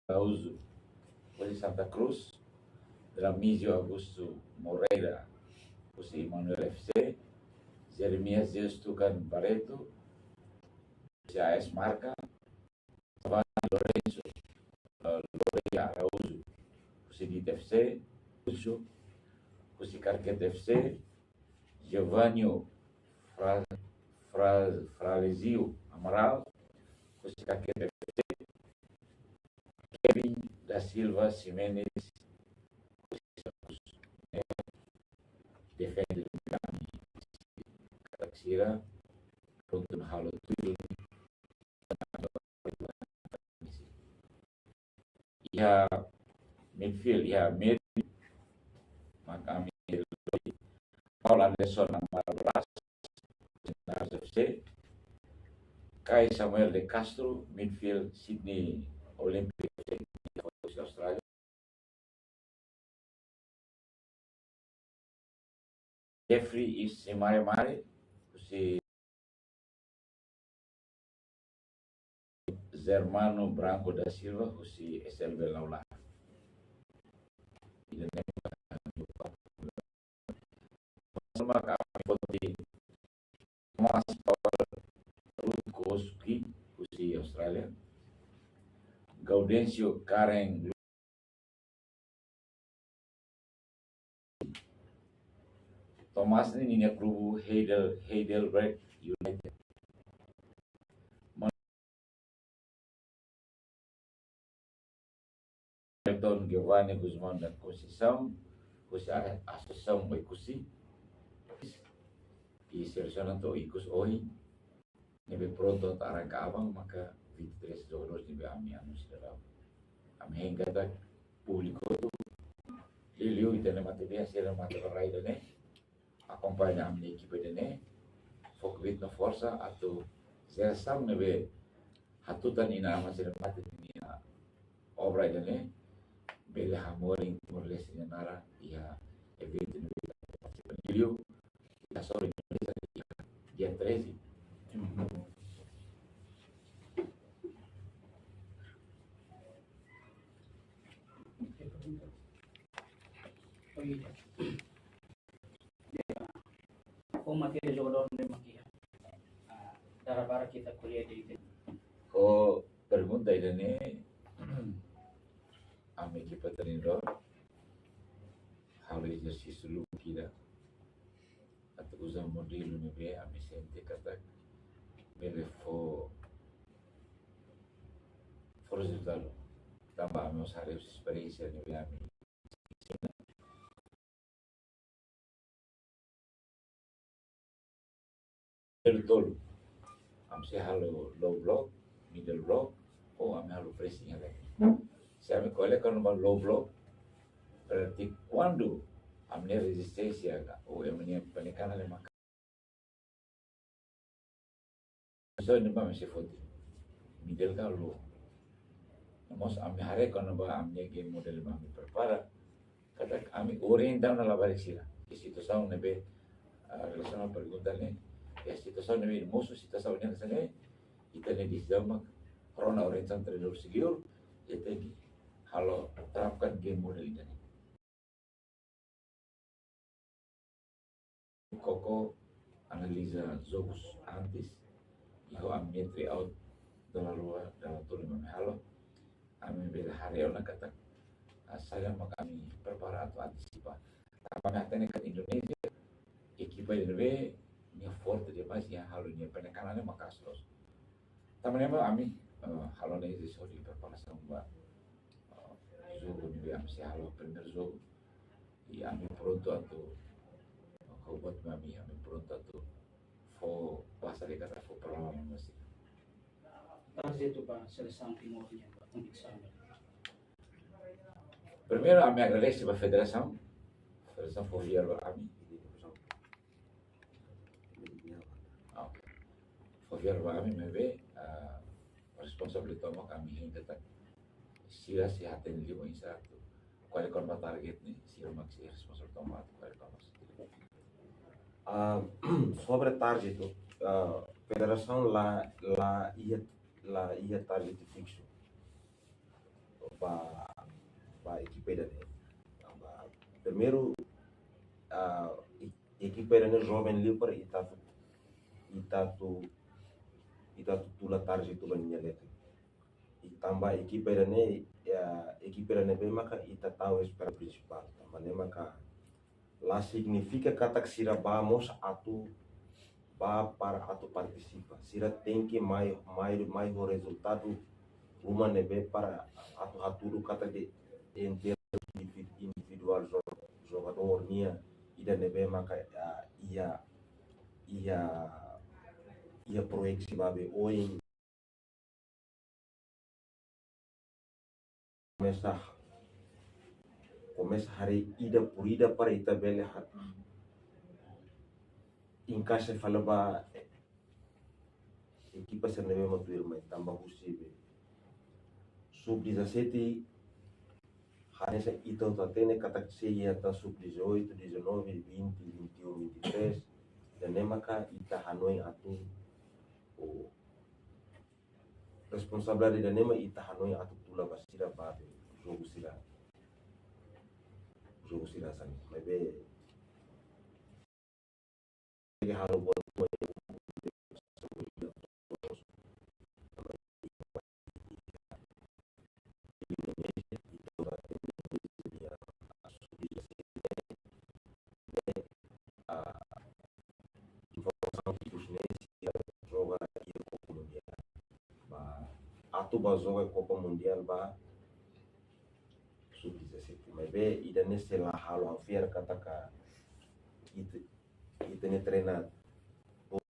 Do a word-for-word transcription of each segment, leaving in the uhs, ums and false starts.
Araújo, husi Santa Cruz, Dramizio Augusto Moreira, husi Emmanuel F C, Jeremias Zeus Tukan Barreto, husi A S Marca, Giovanni Lorenzo, eh, Loreia Araújo, husi Dita F C, Ucho, husi Carquete F C, Giovanni Fra-, Fra-, Fralezio Amaral, husi Carquete F C, Kevin da Silva Ximenes, husi Santos, eh, defende ami, katak sira prontu halo tuir. Iha midfield, iha mid, maka ami Paul Anderson Amaral Blas, F C, Kai Samuel de Castro, midfield Sydney Olympic F C, Austrália. Jeffrey Isimare Mare, husi Germano Branco da Silva, husi S L B Laula. Ida-ne'e maka ami foti Thomas Paul Rutkowski, husi Austrália. Gaudencio Karen Thomas ne'e ninia klubu Heidel-, Heidelberg United. Milton Giovanni Guzmão da Conceição, husi a-, Asosiasaun Oekusi. I selesionadu Oekusi ohin. Ne'ebé prontu atu arranka aban, maka vinte e três jogadores ne'ebé ami anunsia dadaun. Ami hein katak públiku hotu, liuliu ita-nia matebian sira mate ba rai ida-ne'e, akompaña ami-nia ekipa ida-ne'e, fó kbiit no forsa atu jerasaun ne'ebé hatutan inan-aman sira mate ninia obra ida-ne'e bele hamorin Timor-Leste nia naran iha eventu ne'ebé ita partisipa. Liuliu ita hasoru Indonézia iha dia treze. Oke. Ho matéria jogadór ne'e mak iha. Ah, dala barak ita ko'alia de'it. Ho pergunta ida-ne'e, ami ekipa treinadór halo ezersísiu lubuk ida atu uza modelu ne'ebé ami sente katak bele fó, fó rezultadu. Tanba ami mós haree husi esperiénsia ne'ebé ami modelu tolu. Ami sei halo low block, middle block, ou ami halo pressing iha leten. Se ami ko'alia kona-ba low block, berarti kuandu ami-nia rezisténsia ka, ou ami-nia penekanan ne'e maka, so ne'ebá ami sei foti. Middle ka low. No mós ami haree kona-ba ami-nia game model ne'ebé ami prepara. Katak ami orienta ona labarik sira. Iha situasaun ne'ebé, ah, relasiona pergunta ne'e, iha situasaun ne'ebé mosu situasaun ne'e hanesan ne'e, ita-nia desizaun mak rona orientasaun treinadór sira liur, ita tenke halo terapkan game model ida-ne'e. Koko analiza jogus antes, i ho ami-nia tryout dala rua, dala tolu ne'ebé ami halo, ami bele haree ona katak, ah, saida mak ami prepara atu antisipa. Tanba ami hatene katak Indonézia, ekipa ida ne'ebé nia forte demais iha halo nia penekanan ne'e maka'as loos. Tanba ne'e mak ami, eh, halo ona ezersísiu de preparasaun ba, eh, jogu ne'ebé ami sei halo primeiru jogu. I ami prontu atu, ho buat ami, ami prontu atu fó, basa de'it katak fó problema ba sira. Target ba selesaun Timor nian ba kompetisaun. Primeiru ami agradese ba federasaun, federasaun fó fiar ba ami. Ah, oke. Fó fiar ba ami maibé, ah, responsavel tomak ami hein katak sira sei hatene liu oinsá atu ko'alia kona-ba target ne'e, sira mak sei responsavel tomak atu ko'alia kona-ba. Ah, sobre target, ah, federasaun la, la iha, la iha target fiksu. ba, ba ekipa ida-ne'e. Tanba primeiru, ah, e-, ekipa ida-ne'e joven liu para ita atu, ita atu, ita atu tula target atu ba nia letra. I tanba ekipa ida-ne'e, ya, ekipa ida-ne'ebé maka ita tau espera prinsipál. Tanba ne'e maka la signifika katak sira bá mós atu bá para atu partisipa. Sira tenke mai, mai, mai ho rezultadu ruma ne'ebé para atu hatudu katak de, en termus indivi-, individuál jo-, jogadór nian ida ne'ebé maka, ah, iha, iha, iha proyeksi ba be oin komesa, komesa haree ida por ida para ita bele ha-, enkaixa fali ba ekipa sira ne'ebé mak tuirmai. Tanba husi be sub dezasete, hanesan ita hotu hatene katak sei iha tan sub dezoito, dezanove, vinte, vinte e um, vinte e três, ida-ne'e maka ita hanoin atu, o, responsabilidade ida-ne'e mak ita hanoin atu tula ba sira ba be jogu sira, jogu sira hanesan ne'e. Maibé halo buat informasaun ne'e sira joga iha Kopa Mundiál. Ba, atu ba joga Kopa Mundiál ba sub dezasete. Maibé ida-ne'e sei la halo ha'u fiar katak ita, ita-nia treinadór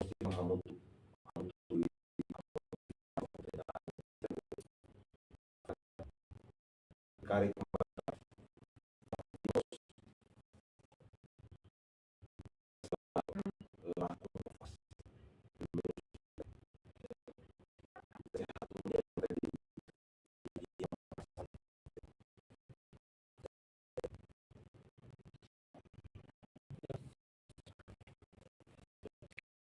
sira hamutuk, hamutuk karik